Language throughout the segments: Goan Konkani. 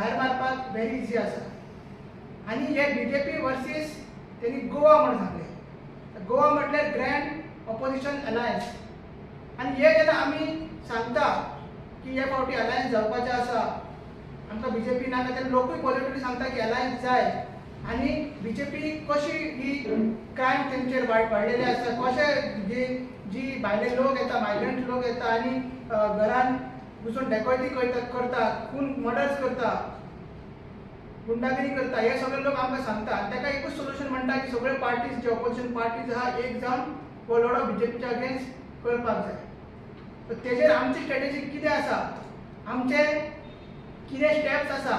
भायर मारपाक व्हेरी इजी आसा. आनी हे बीजेपी वर्सीस तेणी गोवा म्हणून सांगलें. गोवा म्हटल्यार ग्रँड ऑपोजिशन अलायन्स. आनी हे जेन्ना आमी सांगता की हे फावटी अलायन्स जावपाचें आसा, आमकां बीजेपी नाका, तेन्ना लोकूय पॉजिटिवली सांगता की अलायन्स जाय. आनी बीजेपी कशी ही क्रायम तेंचेर वाडलेली आसा, कशे जी जी भायले लोक येता, मायग्रंट लोक येता आनी घरान घुसून डेकॉयती करता, खून मर्डर्स करता, गुंडागिरी करता, हे सगळे लोक आमकां सांगता. आनी ताका एकूच सोल्युशन म्हणटा की सगळे पार्टीज जे ऑपोजिशन पार्टीज आहा एक जावन हो लढो बीजेपीच्या अगेन्स्ट करपाक जाय. तेजेर आमची स्ट्रेटेजी कितें आसा, आमचे कितें स्टेप्स आसा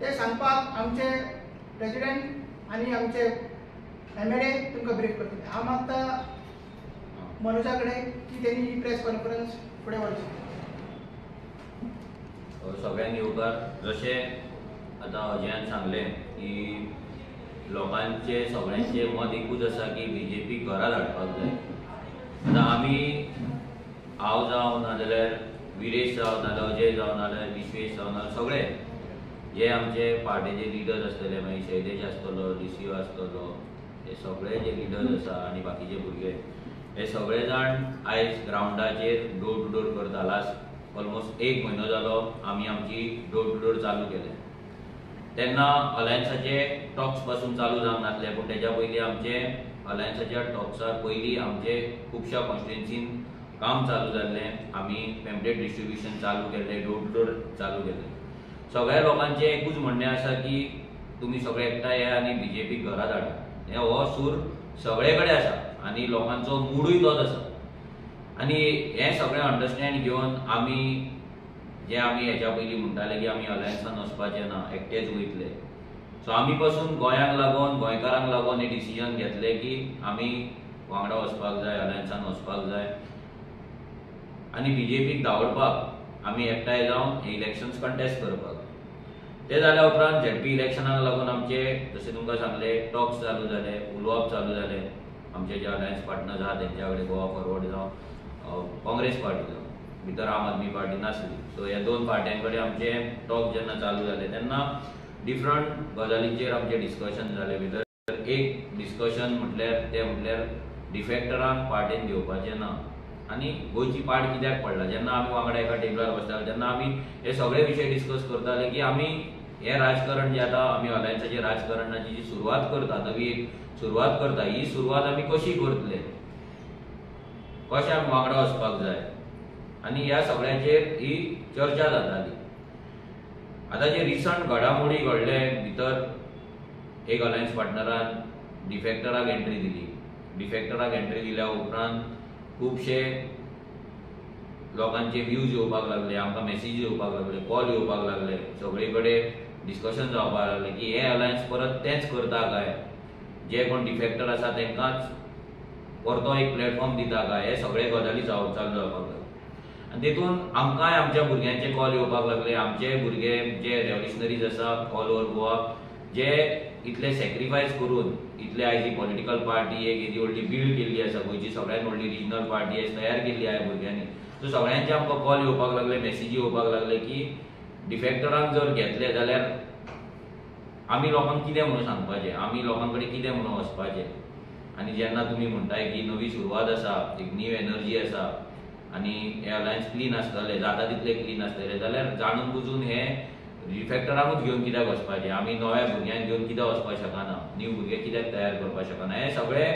ते सांगपाक आमचे प्रेसिडेंट आनी आमचे MLA तुमकां ब्रीफ करतले. हांव मागता मनोजा कडेन की तेणी ही प्रेस कॉन्फरन्स फुडें व्हरची. सगळ्यांक येवकार. जशें आतां अजयान सांगलें की लोकांचे सगळ्यांचे मत एकूच आसा की बीजेपी घरा धाडपाक जाय. आतां आमी हांव जावं नाजाल्यार विरेश जावं नाजाल्यार अजय जावं नाजाल्यार विश्वेश जावं नाजाल्यार सगळे जे आमचे पार्टेचे लिडर्स आसतले, मागीर शैलेश आसतलो, लिसियो आसतलो, हे सगळे जे लिडर्स आसा आनी बाकीचे भुरगे, हे सगळे जाण आयज ग्रावंडाचेर डोर टू डोर करता. लास्ट ऑलमोस्ट एक म्हयनो जालो आमी आमची डोर टू डोर चालू केले. तेन्ना अलायन्साचे टॉक्स पासून चालू जावंक नासले, पूण तेज्या पयलीं आमचे अलायन्साच्या टॉक्सार पयलीं आमचे खुबश्या कॉन्स्टिट्युएन्सीन काम चालू जाल्लें. आमी पॅम्पलेट डिस्ट्रिब्युशन चालू केल्लें, डोर टू डोर चालू केलें. सगळ्या लोकांचें एकूच म्हणणें आसा की तुमी सगळे एकठांय येया आनी बीजेपी घरा धाडा. हे हो सूर सगळे कडेन आसा आनी लोकांचो मुडूय तोच आसा. आनी हें सगळें अंडरस्टँड घेवन आमी जे आमी हेच्या पयलीं म्हणटाले की आमी अलायन्सान वचपाचें ना, एकटेच वयतले. सो आमी पासून गोंयांक लागून, गोंयकारांक लागून हें डिसिजन घेतलें की आमी वांगडा वचपाक जाय, अलायन्सान वचपाक जाय आनी बीजेपीक धांवडपाक आमी एकठांय जावन हे इलेक्शन्स कंटेस्ट करपाक. ते जाल्या उपरांत झेडपी इलेक्शनाक लागून आमचे जशें तुमकां सांगलें टॉक्स चालू जाले, उलोवप चालू जालें. आमचे जे अलायन्स पार्टनर्स आहा तेंच्या कडेन, गोवा फॉरवर्ड जावं काँग्रेस पार्टी जावं, भितर आम आदमी पार्टी नासली. सो ह्या दोन पार्ट्यां कडेन आमचे टॉक जेन्ना चालू जाले तेन्ना डिफरंट गजालींचेर आमचें डिस्कशन जालें. भितर एक डिस्कशन म्हटल्यार तें म्हटल्यार डिफेक्टरांक पार्टेन घेवपाचें ना आनी गोंयची पार्ट कित्याक पडला. जेन्ना आमी वांगडा एका टेबलार बसताले तेन्ना आमी हे सगळे विशय डिस्कस करताले की आमी हें राजकारण जें आतां आमी अलायन्साचें राजकारणाची जी सुरवात करता, नवी एक सुरवात करता, ही सुरवात आमी कशी करतले, कशें आमी वांगडा वचपाक जाय आनी ह्या सगळ्याचेर ही चर्चा जाताली. आतां जे रिसंट घडामोडी घडले, भितर एक अलायन्स पार्टनरान डिफेक्टराक एंट्री दिली. डिफेक्टराक एंट्री दिल्या उपरांत खुबशे लोकांचे व्यूज येवपाक लागले, आमकां मॅसेजी येवपाक लागले, कॉल येवपाक लागले, सगळे कडेन डिस्कशन जावपाक लागलें की हे अलायन्स परत तेंच करता काय, जे कोण डिफेक्टर आसा तेंकांच परतो एक प्लॅटफॉर्म दिता काय, हे सगळे गजाली चालू जावपाक लागले. आनी तेतून आमकांय आमच्या भुरग्यांचे कॉल येवपाक लागले. आमचे भुरगे जे रेवल्युशनरीज आसा ऑल ओवर गोवा, जे इतले सॅक्रिफायस करून इतले आयज ही पॉलिटिकल पार्टी एक येदी व्हडली बिल्ड केल्ली आसा, गोंयची सगळ्यांत व्हडली रिजनल पार्टी आयज तयार केल्ली आहा भुरग्यांनी. सो सगळ्यांचे आमकां कॉल येवपाक लागले, मॅसेजी येवपाक लागले की डिफेक्टरांक जर घेतले जाल्यार आमी लोकांक कितें म्हणून सांगपाचें, आमी लोकां कडेन कितें म्हणून वचपाचें. आनी जेन्ना तुमी म्हणटाय की नवी सुरवात आसा, एक न्यू एनर्जी आसा आनी हे अलायन्स क्लीन आसतले, जाता तितले क्लीन आसतले, जाल्यार जाणून बुजून हे डिफेक्टरांकूच घेवन कित्याक वचपाचें, आमी नव्या भुरग्यांक घेवन कित्याक वचपाक शकना, न्यू भुरगे कित्याक तयार करपाक शकना, हे सगळे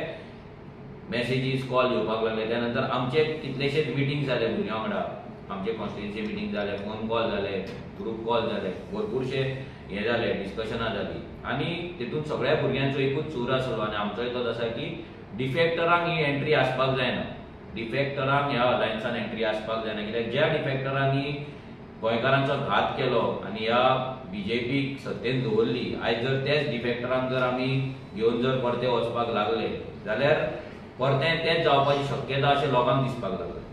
मॅसेजीस कॉल येवपाक लागले. त्या नंतर आमचे कितलेशेच मिटींग जाले भुरग्यां वांगडा, आमचे कॉन्स्टिट्युएन्सी मिटींग जाले, फोन कॉल जाले, ग्रूप कॉल जाले, भरपूरशे हे जाले, डिस्कशनां जाली. आनी तेतून सगळ्या भुरग्यांचो एकूच सूर आसलो आनी आमचोय तोच आसा की डिफेक्टरांक ही एंट्री आसपाक जायना, डिफेक्टरांक ह्या अलायन्सान एंट्री आसपाक जायना. कित्याक ज्या डिफेक्टरांनी गोंयकारांचो घात केलो आनी ह्या बीजेपीक सत्तेन दवरली, आयज जर तेच डिफेक्टरांक जर आमी घेवन जर परते वचपाक लागले जाल्यार परतें तेंच जावपाची शक्यता अशें लोकांक दिसपाक लागलें.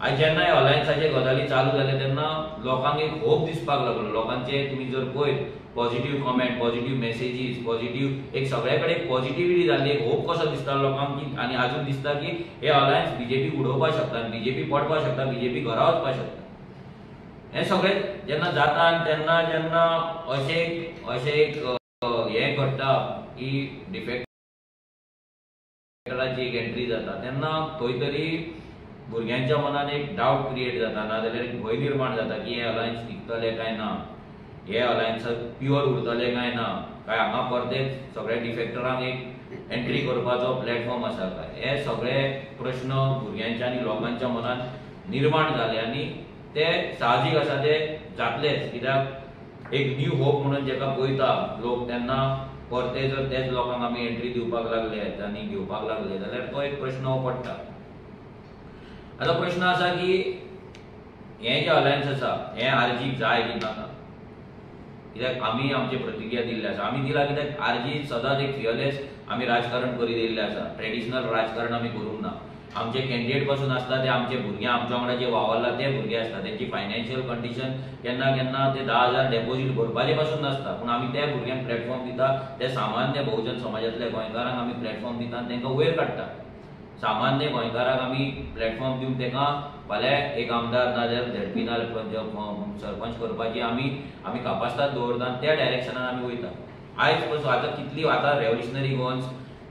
आयज जेन्ना हे अलायन्साचे गजाली चालू जाले तेन्ना लोकांक एक होप दिसपाक लागलो. लोकांचे तुमी जर पळयत positive comment, positive messages, positive एक सगळे कडेन पॉझिटिव्हिटी जाल्ली, एक होप कसो दिसता लोकांक की आनी आजून दिसता की हे अलायन्स बीजेपी उडोवपाक शकता, बीजेपी पडपाक शकता, बीजेपी घरा वचपाक शकता. हें सगळें जेन्ना जाता आनी तेन्ना जेन्ना अशें अशें एक हें घडटा की डिफेक्टराची एक एंट्री जाता तेन्ना खंय तरी भुरग्यांच्या मनान एक डावट क्रिएट जाता, नाजाल्यार एक भंय निर्माण जाता की हें अलायन्स टिकतलें काय ना, हे अलायन्साक प्युअर उरतलें काय ना, काय हांगा परतेच सगळ्या डिफेक्टरांक एक एंट्री करपाचो प्लॅटफॉर्म आसा काय. हे सगळे प्रश्न भुरग्यांच्या आनी लोकांच्या मनान निर्माण जाले आनी ते साहजीक आसा, ते जातलेच. कित्याक एक न्यू होप म्हणून जेका पळयता लोक तेन्ना परते जर तेच लोकांक आमी एंट्री दिवपाक लागले आनी घेवपाक लागले जाल्यार तो एक प्रश्न हो पडटा. आतां प्रश्न आसा की हें जें अलायन्स आसा हें आरजीक जाय की नाका, कित्याक आमी आमची प्रतिक्रिया दिल्ली आसा. आमी दिला कित्याक आरजी सदांच एक फियरलेस आमी राजकारण करीत येयल्लें आसा, ट्रेडिशनल राजकारण आमी करूंक ना. आमचे कॅन्डिडेट पासून आसता ते आमचे भुरगे, आमच्या वांगडा जे वावरला ते भुरगे आसता, तेंची फायनान्शियल कंडिशन केन्ना केन्ना ते 10,000 डेपोजीट भरपाचे पासून नासता, पूण आमी त्या भुरग्यांक प्लॅटफॉर्म दिता, ते सामान्य बहुजन समाजांतल्या गोंयकारांक आमी प्लॅटफॉर्म दिता आनी तांकां वयर काडटा. सामान्य गोंयकारांक आमी प्लॅटफॉर्म दिवन तांकां फाल्यां एक आमदार नाजाल्यार झेडपी नाजाल्यार सरपंच करपाची आमी आमी कापास्ताद दवरता आनी त्या डायरेक्शनान आमी वयता. आयज पासून आतां कितली आतां रेवोल्युशनरी गोवन्स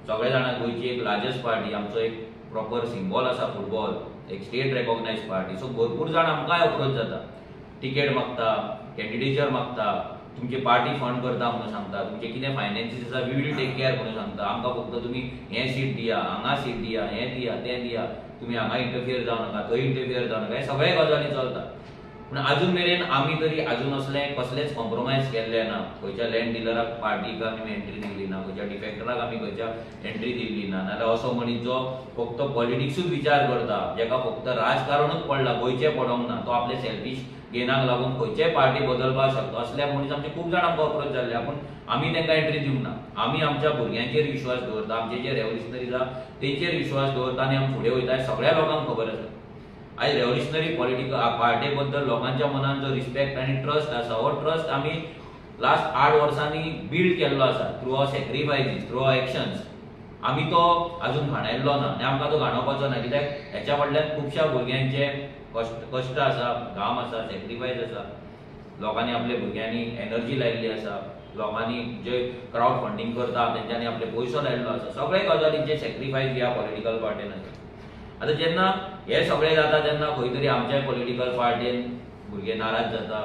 सगळे जाणां गोंयची एक लार्जस्ट पार्टी, आमचो एक प्रॉपर सिंबॉल आसा फुटबॉल, एक स्टेट रेकॉग्नायज पार्टी. सो भरपूर जाण आमकांय अप्रोच जाता, टिकेट मागता, कॅन्डिडेचर मागता, तुमची पार्टी फंड करता म्हणून सांगता, तुमचे कितें फायनान्सीस आसा we will take care म्हणून सांगता, आमकां फक्त तुमी हें सीट दिया, हांगा सीट दिया, हें दिया, तें दिया, तुमी हांगा इंटरफियर जावं नाका, थंय इंटरफियर जावं नाका, हे सगळे गजाली चलता. पूण आजून मेरेन आमी तरी आजून असलें कसलेंच कॉम्प्रोमायज केल्लें ना. खंयच्या लँड डिलराक पार्टीक आमी एंट्री दिल्ली ना, खंयच्या डिफेक्टराक आमी खंयच्या एंट्री दिल्ली ना. नाजाल्यार असो मनीस जो फक्त पॉलिटिक्सूच विचार करता, जेका फक्त राजकारणूच पडलां, गोंयचें पडोंक ना, तो आपले सेल्फीश गेनाक लागून खंयचेय पार्टी बदलपाक शकता, असल्या मनीस आमचे खूब जाण आमकां अप्रोच जाल्ले, पूण आमी तांकां एंट्री दिवंक ना. आमी आमच्या भुरग्यांचेर विश्वास दवरता, आमचे जे रेवोल्युशनरीज आसा तेंचेर विश्वास दवरता आनी आमी फुडें वयता. सगळ्या लोकांक खबर आसा आयज रेवोल्युशनरी पॉलिटिकल पार्टे बद्दल लोकांच्या मनान जो रिस्पेक्ट आनी ट्रस्ट आसा, हो ट्रस्ट आमी लास्ट 8 वर्सांनी बिल्ड केल्लो आसा through our sacrifices, through our actions. आमी तो आजून घाणयल्लो ना आनी आमकां तो घाणोवपाचो ना, कित्याक हेच्या फाटल्यान खुबश्या भुरग्यांचे कश्ट आसा, घाम आसा, सॅक्रिफायस आसा, लोकांनी आपल्या भुरग्यांनी एनर्जी लायिल्ली आसा, लोकांनी जे क्रावड फंडींग करता तेंच्यांनी आपले पयसो लायिल्लो आसा, सगळे गजालींचे सॅक्रिफायस ह्या पॉलिटिकल पार्टीन आसा. आतां जेन्ना हे सगळें जाता तेन्ना खंय तरी आमच्या पॉलिटिकल पार्टीन भुरगे नाराज जाता,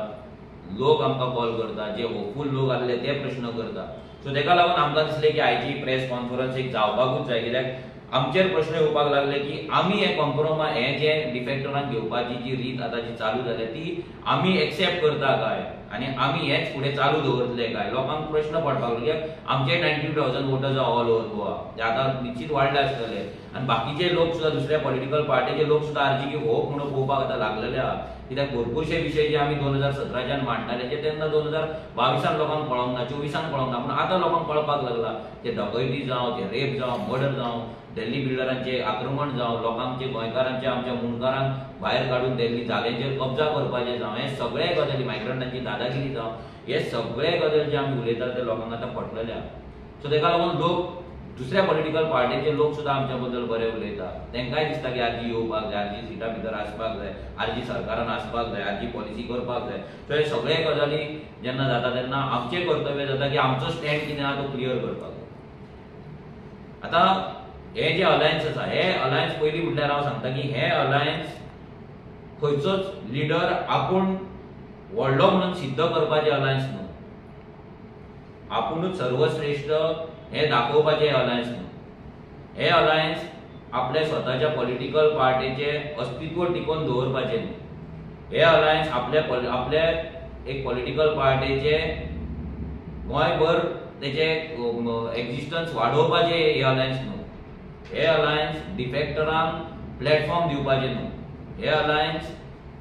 लोक आमकां कॉल करता, जे होपफूल लोक आसले ते प्रश्न करता. सो तेका लागून आमकां दिसलें की आयची प्रेस कॉन्फरन्स एक जावपाकूच जाय, कित्याक आमचेर प्रश्न येवपाक लागले की आमी हे कॉम्प्रोमायज, हे जे डिफेक्टरांक घेवपाची जी रीत आतां जी चालू जाल्या ती आमी एक्सेप्ट करता काय आनी आमी हेच फुडें चालू दवरतले काय. लोकांक प्रश्न पडपाक लागले कित्याक आमचे 92,000 वोटर्स आहा ऑल ओवर गोवा, ते आतां निश्चीत वाडले आसतले आनी बाकीचे लोक सुद्दां दुसऱ्या पॉलिटिकल पार्टीचे लोक सुद्दां आरजीक होप म्हणून पळोवपाक आतां लागलेले आहा. कित्याक भरपूरशे विशय जे आमी 2017च्यान मांडटाले जे तेन्ना 2022 लोकांक कळोंक ना, 24 कळोंक ना, पूण आतां लोकांक कळपाक लागला. ते डकैती जावं, ते रेप जावं, मर्डर जावं, दिल्ली बिल्डरांचे आक्रमण जावं, लोकांचे गोंयकारांचे आमच्या मुंडकारांक भायर काडून दिल्ली जाग्यांचेर कब्जा करपाचें जावं, हे सगळे गजाली, मायग्रंटांची दादागिरी जावं, हे सगळे गजाली जे आमी उलयतात ते लोकांक आतां पटलेले आहा. सो तेका लागून लोक दुसऱ्या पॉलिटिकल पार्टीचे लोक सुद्दां आमच्या बद्दल बरे उलयता, तांकांय दिसता की आरजी येवपाक जाय, आरजी सिटां भितर आसपाक जाय, आरजी सरकारान आसपाक जाय, आरजी पॉलिसी करपाक जाय. सो हे सगळे गजाली जेन्ना जाता तेन्ना आमचें कर्तव्य जाता की आमचो स्टँड कितें आहा तो क्लियर करपाक जाय. आतां हे जे अलायन्स आसा, हे अलायन्स पयलीं म्हटल्यार हांव सांगता की हे अलायन्स खंयचोच लिडर आपूण व्हडलो म्हणून सिद्ध करपाचें अलायन्स न्हू, आपुणूच सर्वश्रेश्ठ हे दाखोवपाचें अलायन्स न्हू. हे अलायन्स आपल्या स्वताच्या पॉलिटिकल पार्टीचें अस्तित्व टिकोवन दवरपाचें न्हू. हे अलायन्स आपल्या आपल्या एक पॉलिटिकल पार्टीचें गोंयभर तेचें एक्झिस्टन्स वाडोवपाचें हे अलायन्स न्हू. हे अलायन्स डिफेक्टरांक प्लॅटफॉर्म दिवपाचें न्हू. हे अलायन्स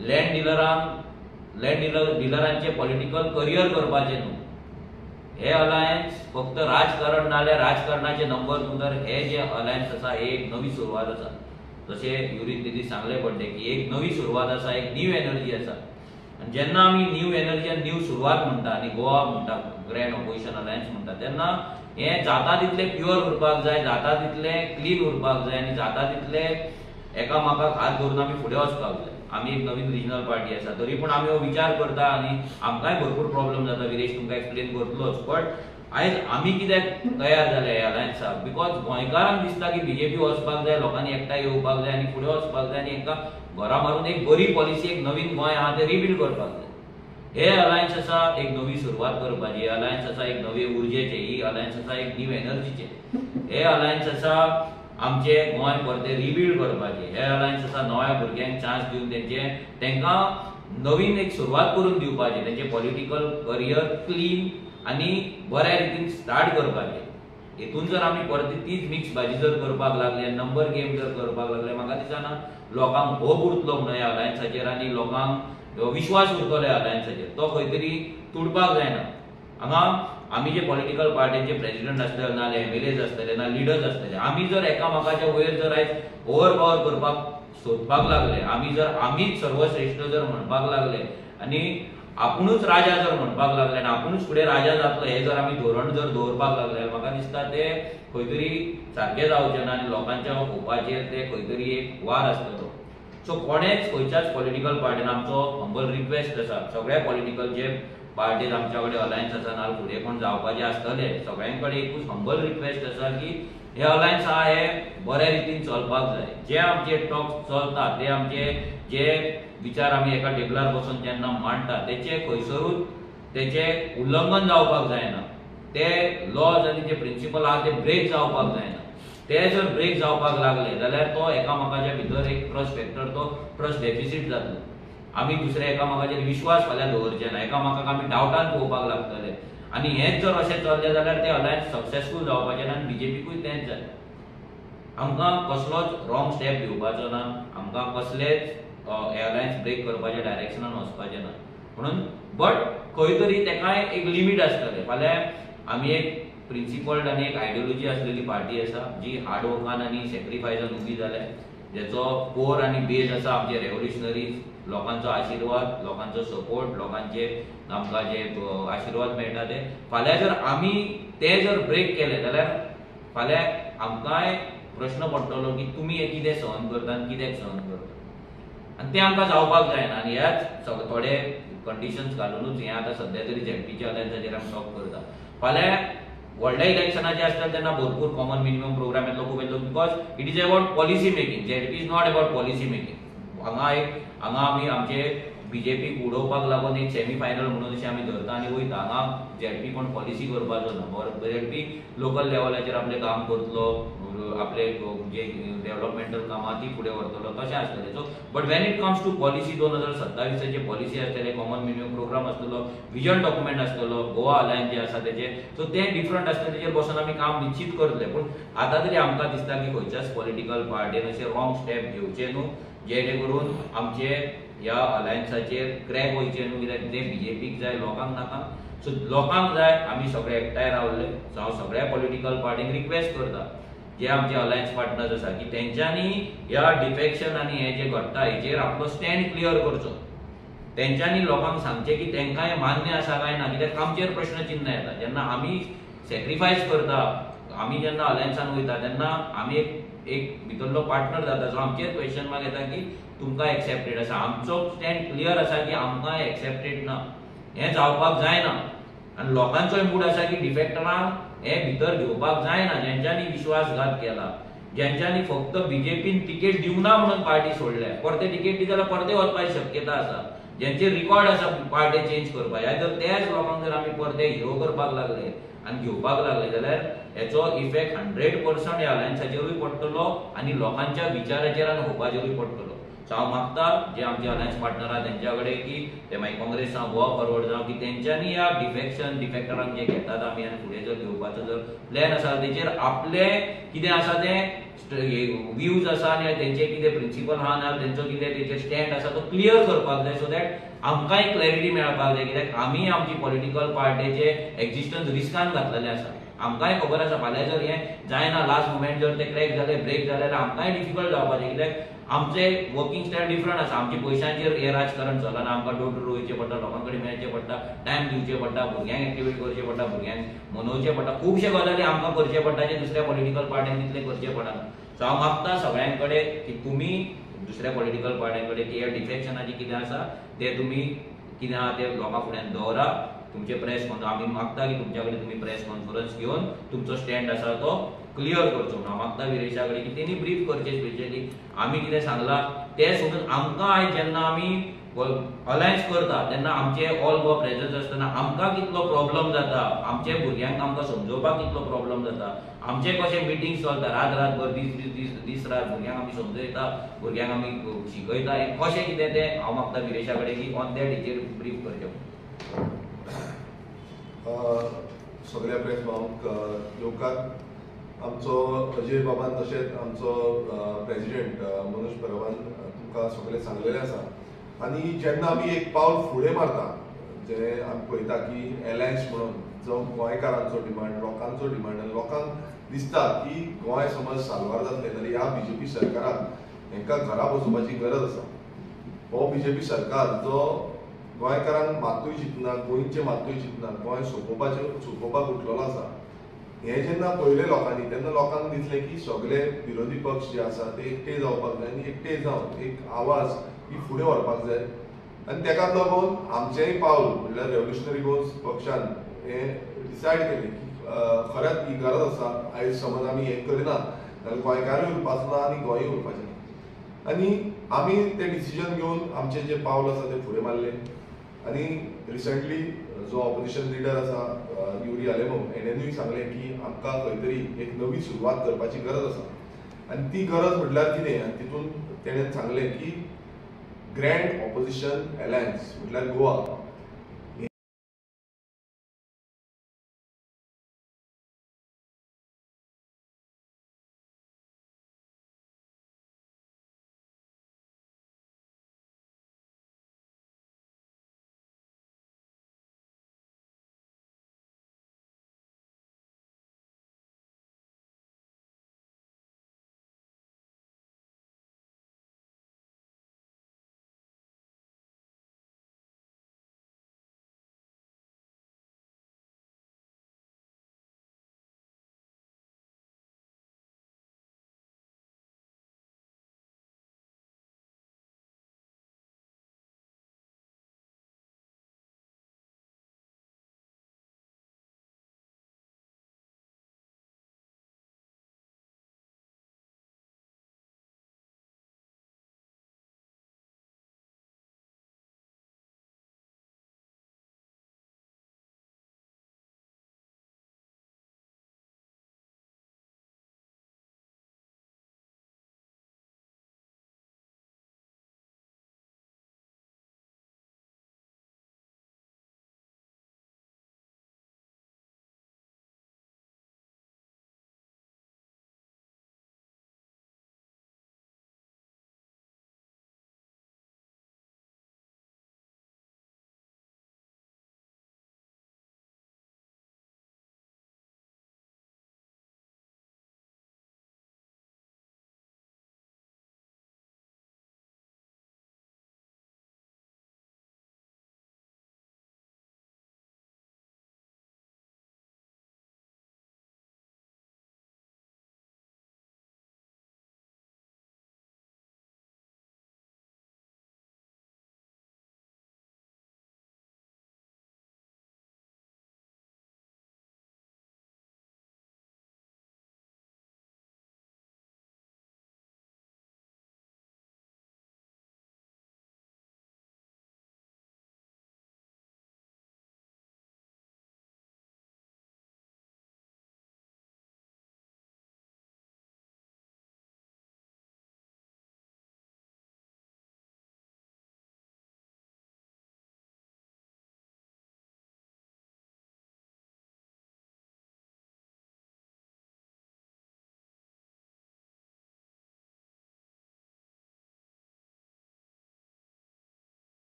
लँड डिलरांक लँड डिलरांचें पॉलिटिकल करियर करपाचें न्हू. हे अलायन्स फक्त राजकारण नाल्यार राजकारणाचे नंबर न्हू, तर हे जे अलायन्स आसा हे एक नवी सुरवात आसा. जशें युरीन दिदी सांगलें पडलें की एक नवी सुरवात आसा, एक न्यू एनर्जी आसा. आनी जेन्ना आमी न्यू एनर्जी आनी न्यू सुरवात म्हणटा आनी गोवा म्हणटा, ग्रँड ऑपोजिशन अलायन्स म्हणटा, तेन्ना हें जाता तितलें प्युअर उरपाक जाय, जाता तितलें क्लीन उरपाक जाय आनी जाता तितलें एकामेकाक हात धरून आमी फुडें वचपाक जाय. आमी एक नवीन रिजनल पार्टी आसा, तरी पूण आमी हो विचार करता आनी आमकांय भरपूर प्रॉब्लम जाता. विरेश तुमकां एक्सप्लेन करतलोच, बट आयज आमी कित्याक तयार जाले ह्या अलायन्साक, because गोंयकारांक दिसता की बीजेपी वचपाक जाय, लोकांनी एकठांय येवपाक जाय आनी फुडें वचपाक जाय आनी हांकां घरा मारून एक बरी पॉलिसी, एक नवीन गोंय आहा तें रिबिल्ड करपाक जाय. हे अलायन्स आसा एक नवी सुरवात करपाची, हे अलायन्स आसा एक नवे उर्जेचे, ही अलायन्स आसा एक न्यू एनर्जीचे, हे अलायन्स आसा आमचे गोंय परते रिबिल्ड करपाचे, हे अलायन्स आसा नव्या भुरग्यांक चान्स दिवन तेंचे तांकां नवीन एक सुरवात करून दिवपाची, तेंचे पॉलिटिकल करियर क्लीन आनी बऱ्या रितीन स्टार्ट करपाचें. हेतून जर आमी परती तीच मिक्स भाजी जर करपाक लागले, नंबर गेम जर करपाक लागले, म्हाका दिसना लोकांक होप उरतलो म्हणून ह्या अलायन्साचेर आनी लोकांक विश्वास उरतलो ह्या अलायन्साचेर, तो खंय तरी तुटपाक जायना. हांगा आमी जे पॉलिटिकल पार्टीचे प्रेजिडंट आसतले, ना एमएलएज आसतले, ना लिडर्स आसतले, आमी जर एकामेकाच्या वयर जर आयज ओवर पावर करपाक सोदपाक लागले, आमी जर आमीच सर्वश्रेश्ठ जर म्हणपाक लागले आनी आपुणूच राजा जर म्हणपाक लागले आनी आपुणूच फुडें राजा जातलो हे जर आमी धोरण जर दवरपाक लागले, म्हाका दिसता ते खंय तरी सारकें जावचें ना आनी लोकांच्या होपाचेर ते खंय तरी एक वार आसतलो. सो कोणेच खंयच्याच पॉलिटिकल पार्टीन, आमचो हंबल रिक्वेस्ट आसा सगळ्या पॉलिटिकल जे पार्टीज आमच्या कडेन अलायन्स आसा ना फुडें कोण जावपाचे आसतले, सगळ्यां कडेन एकूच हंबल रिक्वेस्ट आसा की हे अलायन्स आहा हे बऱ्या रितीन चलपाक जाय. जे आमचे टॉक्स चलता, ते आमचे जे विचार आमी एका टेबलार बसून जेन्ना मांडटा तेचे खंयसरूच तेचे उल्लंघन जावपाक जायना, ते लॉज आनी जे प्रिंसिपल आहा ते ब्रेक जावपाक जायना. ते जर ब्रेक जावपाक लागले जाल्यार तो एकामेकाच्या भितर एक ट्रस्ट फॅक्टर, तो ट्रस्ट डेफिसीट जातलो. आमी दुसऱ्या एकामेकाचेर विश्वास फाल्यां दवरचे ना, एकामेकाक आमी डावटान पळोवपाक लागतले आनी हेंच जर अशें चल्लें जाल्यार ते अलायन्स सक्सेसफूल जावपाचें ना आनी बीजेपीकूय तेंच जालें. आमकां कसलोच रॉंग स्टेप घेवपाचो ना, आमकां कसलेच अलायन्स ब्रेक करपाच्या डायरेक्शनान वचपाचें ना म्हणून, बट खंय तरी तेकाय एक लिमीट आसतलें. फाल्यां आमी एक प्रिंसिपल्ड आनी एक आयडियोलॉजी आसलेली पार्टी आसा जी हार्ड वर्कान आनी सॅक्रिफायसान उबी जाल्या, जेचो कोर आनी बेज आसा आमचे रेवोल्युशनरीज, लोकांचो आशिर्वाद, लोकांचो सपोर्ट, लोकांचे आमकां जे आशिर्वाद मेळटा ते. फाल्यां जर आमी ते जर ब्रेक केले जाल्यार फाल्यां आमकांय प्रश्न पडटलो की तुमी हें कितें सहन करता आनी कित्याक सहन करता, आनी तें आमकां जावपाक जायना. आनी ह्याच थोडे कंडिशन्स घालुनूच हें आतां सद्या तरी झेडपीच्या अलायन्साचेर आमी टॉक करता. फाल्यां व्हडल्या इलेक्शनाचे आसता तेन्ना भरपूर कॉमन मिनिमम प्रोग्राम येतलो, खूब येतलो, because it is about policy making. ZP is not about policy making. हांगा एक हांगा आमी आमचे बीजेपीक उडोवपाक लागून एक सेमी फायनल म्हणून अशें आमी धरता आनी वयता. हांगा झेडपी कोण पॉलिसी करपाचो ना, झेडपी लोकल लेवलाचेर आपलें काम करतलो, आपले जे डेव्हलपमेंटल कामां ती फुडें व्हरतलो, तशें आसतलें. So but when it comes to policy, 2027 policy आसतले, कॉमन मिनिमम प्रोग्राम आसतलो, विजन डॉक्युमेंट आसतलो, गोवा अलायन्स जे आसा तेजे, सो ते डिफरंट आसतले, तेजेर बसून आमी काम निश्चीत करतले. पूण आतां तरी आमकां दिसता की खंयच्याच पॉलिटिकल पार्टीन अशें रॉंग स्टेप घेवचें न्हू, जेणे करून आमचे ह्या अलायन्साचेर क्रॅक वयचे न्हू, कित्याक ते बीजेपीक जाय, लोकांक नाका. सो लोकांक जाय आमी सगळे एकठांय रावले. सो हांव सगळ्या पॉलिटिकल पार्टींक रिक्वेस्ट करता जे आमचे अलायन्स पार्टनर्स आसा की तेंच्यांनी ह्या डिफेक्शन आनी हें जें घडटा हेचेर आपलो स्टँड क्लियर करचो. तेंच्यांनी लोकांक सांगचें की तेंकां हें मान्य आसा काय ना, कित्याक आमचेर प्रश्नचिन्ह येता. जेन्ना आमी सॅक्रिफायस करता, आमी जेन्ना अलायन्सान वयता तेन्ना आमी एक भितरलो पार्टनर जाता, सो आमचेर क्वेश्चन मार्क येता की तुमकां एक्सेप्टेड आसा. आमचो स्टँड क्लियर आसा की आमकां एक्सेप्टेड ना, हें जावपाक जायना. आनी लोकांचोय मूड आसा की डिफेक्टरांक हे भितर घेवपाक जायना, जेंच्यांनी विश्वासघात केला, जेंच्यांनी फक्त बीजेपीन तिकेट दिवना म्हणून पार्टी सोडल्या, परते तिकेट दिता जाल्यार परते वचपाची शक्यता आसा, जेंचे रिकॉर्ड आसा पार्टी चेंज करपाक, जर त्याच लोकांक जर आमी परते हिरो करपाक लागले आनी घेवपाक लागले जाल्यार हेचो इफेक्ट 100% ह्या अलायन्साचेरूय पडटलो आनी लोकांच्या विचाराचेर आनी होपाचेरूय पडटलो. सो हांव मागता जे आमचे अलायन्स पार्टनर आहा तेंच्या कडेन की ते मागीर काँग्रेस जावं, गोवा फॉरवर्ड जावं, की तेंच्यांनी ह्या डिफेक्शन डिफेक्टरांक जे घेतात आमी आनी फुडें जर घेवपाचो जर प्लॅन आसा तेचेर आपले कितें आसा तें व्यूज आसा आनी तेंचे कितें प्रिंसिपल आहा ना तेंचो कितें तेचेर स्टँड आसा तो क्लियर करपाक जाय, सो that आमकांय क्लॅरिटी मेळपाक जाय. कित्याक आमी आमची पॉलिटिकल पार्टीचे एक्झिस्टन्स रिस्कान घातलेलें आसा. आमकांय खबर आसा फाल्यां जर हें जायना, लास्ट मुमेंट जर ते क्रॅक जाले, ब्रेक जाले जाल्यार आमकांय डिफिकल्ट जावपाचें, कित्याक आमचे वर्किंग स्टायल डिफरंट आसा. आमचे पयशांचेर हें राजकारण चलना, आमकां डोर टू डोर वयचें पडटा, लोकां कडेन मेळचें पडटा, टायम दिवचें पडटा, भुरग्यांक एक्टिवेट करचें पडटा, भुरग्यांक मनोवचें पडटा, खुबशे गजाली आमकां करचें पडटा जे दुसऱ्या पॉलिटिकल पार्ट्यांक तितलें करचें पडना. सो हांव मागता सगळ्यां कडेन की तुमी दुसऱ्या पॉलिटिकल पार्ट्यां कडेन की ह्या डिफेक्शनाचें कितें आसा तें तुमी कितें आहा तें लोकां फुड्यान दवरा. तुमचे प्रेस कॉन्फरन्स आमी मागता की तुमच्या कडेन तुमी प्रेस कॉन्फरन्स घेवन तुमचो स्टँड आसा तो क्लियर करचो म्हणून हांव मागता विरेशा कडेन की तेणी ब्रीफ करचें. स्पेशली आमी कितें सांगलां तें सोडून आमकां आयज जेन्ना आमी अलायन्स करता तेन्ना आमचे ऑल गोवा प्रेजन्स आसतना आमकां कितलो प्रॉब्लम जाता, आमच्या भुरग्यांक आमकां समजोवपाक कितलो प्रॉब्लम जाता, आमचे कशे मिटिंग्स चलता रात रातभर, दीस दीस दीस दीस रात, भुरग्यांक आमी समजयता, भुरग्यांक आमी शिकयता, हें कशें कितें तें हांव मागता विरेशा कडेन की ऑन that हेचेर ब्रीफ करचें. सगळ्या प्रेस भावंक येवकार. आमचो अजय बाबान तशेंच आमचो प्रेजिडेंट मनोज परबान तुमकां सगळें सांगलेलें आसा. आनी जेन्ना आमी एक पावल फुडें मारता, जें आमी पळयता की एलायन्स म्हणून जो गोंयकारांचो डिमांड, लोकांचो डिमांड, आनी लोकांक दिसता की गोंय समज साल्वार जातलें जाल्यार ह्या बीजेपी सरकाराक हेंकां घरा बसोवपाची गरज आसा. हो बीजेपी सरकार जो गोंयकारांक मातूय चिंतना, गोंयचें मातूय चिंतना, गोंय सोंपोवपाक उठलेलो आसा. हें जेन्ना पळयलें लोकांनी तेन्ना लोकांक दिसलें की सगळे विरोधी पक्ष जे आसा ते एकटे जावपाक जाय आनी एकटे जावन एक आवाज ही फुडें व्हरपाक जाय. आनी तेकाच लागून आमचेंय पावल म्हणल्यार रेव्होल्युशनरी गोवन्स पक्षान हें डिसायड केलें की खरेंच ही गरज आसा. आयज समज आमी हें करिना जाल्यार गोंयकारूय उरपाचो ना आनी गोंयूय उरपाचें ना. आनी आमी तें डिसिजन घेवन आमचें जें पावल आसा तें फुडें मारलें. आनी रिसंटली जो ऑपोजिशन लिडर आसा युरी आलेमो हेणेनूय सांगलें की आमकां खंय तरी एक नवी सुरवात करपाची गरज आसा. आनी ती गरज म्हटल्यार कितें, आनी तितून तेणें सांगलें की ग्रँड ऑपोजिशन एलायन्स म्हटल्यार गोवा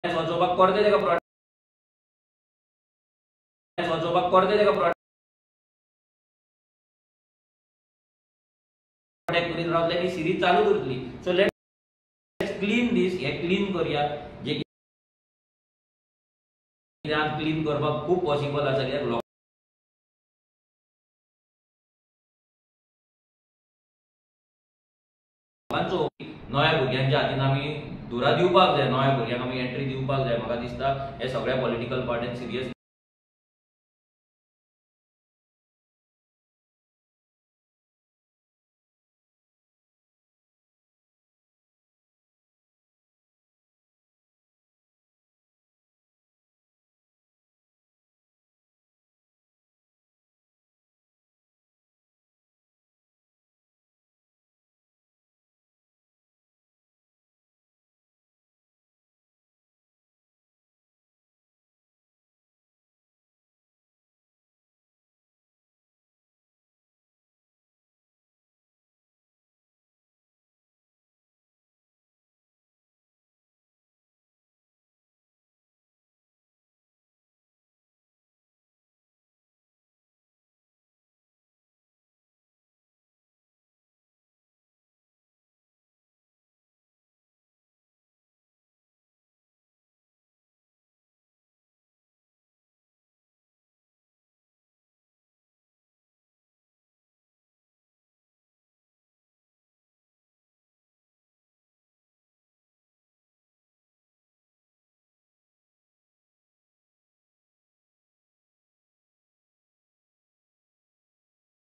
वचोवपाक परते तेका वचोवपाक परते तेका प्रोटेक्ट करीत रावतले, ती सिरीज चालू उरतली. सो let's clean दीस, हे क्लीन करया, जे कितें क्लीन करपाक खूब पॉसिबल आसा, कित्याक लोकांचो नव्या भुरग्यांच्या हातीन आमी धुरा दिवपाक जाय, नव्या भुरग्यांक आमी एंट्री दिवपाक जाय. म्हाका दिसता हे सगळ्या पॉलिटिकल पार्ट्यान सिरियस